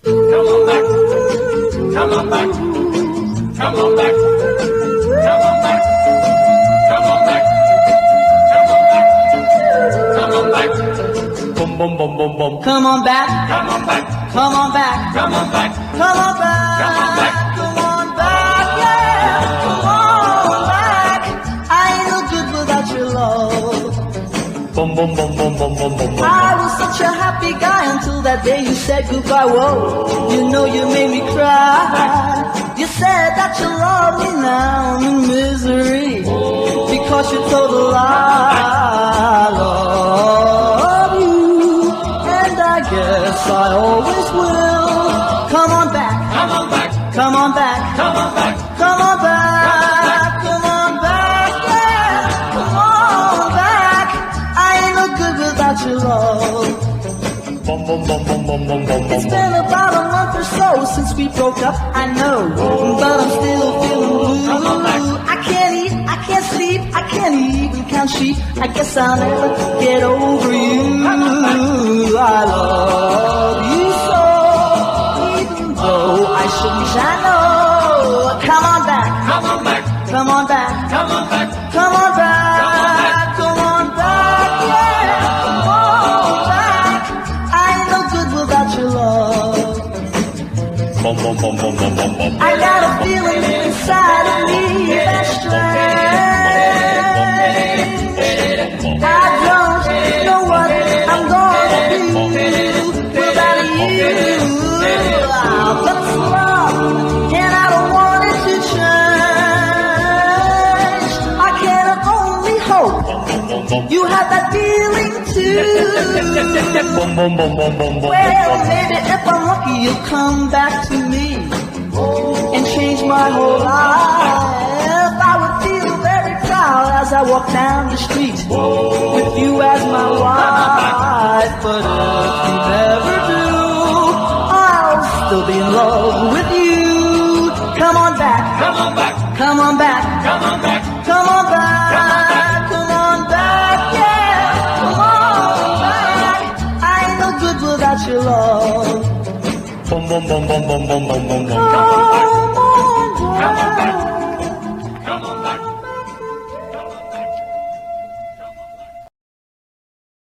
Come on back. Come on back. Come on back. Come on back. Come on back. Come on back. Come on back. Bom bom bom bom bom. Come on back. Come on back. Come on back. Come on back. Come on back. Come on back. Come on back. Yeah. Come on back. I ain't no good without your love. Bom bom bom bom bom bom bom bom. I was such a happy guy until that day you said goodbye. Whoa, you know you made me cry. You said that you love me now I'm in misery because you told a lie. I love you, and I guess I always will. Come on back, Come on back. come on back, Come on back. come on back, come on back, yeah, come on back. I ain't no good without your love. Bom bom bom bom bom bom bom It's bom. been about a month or so since we broke up, I know, but I'm still feeling blue. I can't eat, I can't sleep, I can't even count sheep. I guess I'll never get over you. I love you so, even though I shouldn't. I know. Come on back, Come on back. come on back, Come on back. come on back, come on back, yeah, come on back. I ain't no good without your love. Bom bom bom bom bom bom bom. I got a feeling inside of me that's strange. I don't know what I'm gonna do without you. But it's love, and I don't want it to change. I can only hope you have that feeling too. Bom bom bom bom bom bom. Well, maybe if I'm lucky, you'll come back to me and change my whole life. I would feel very proud as I walk down the street with you as my wife. But if you never do, I'll still be in love with you. Come on back, Come on back. come on back, Come on back. come on back, come on back, yeah, come on back. I ain't no good without your love. Bom bom bom bom bom bom bom bom bom. Come.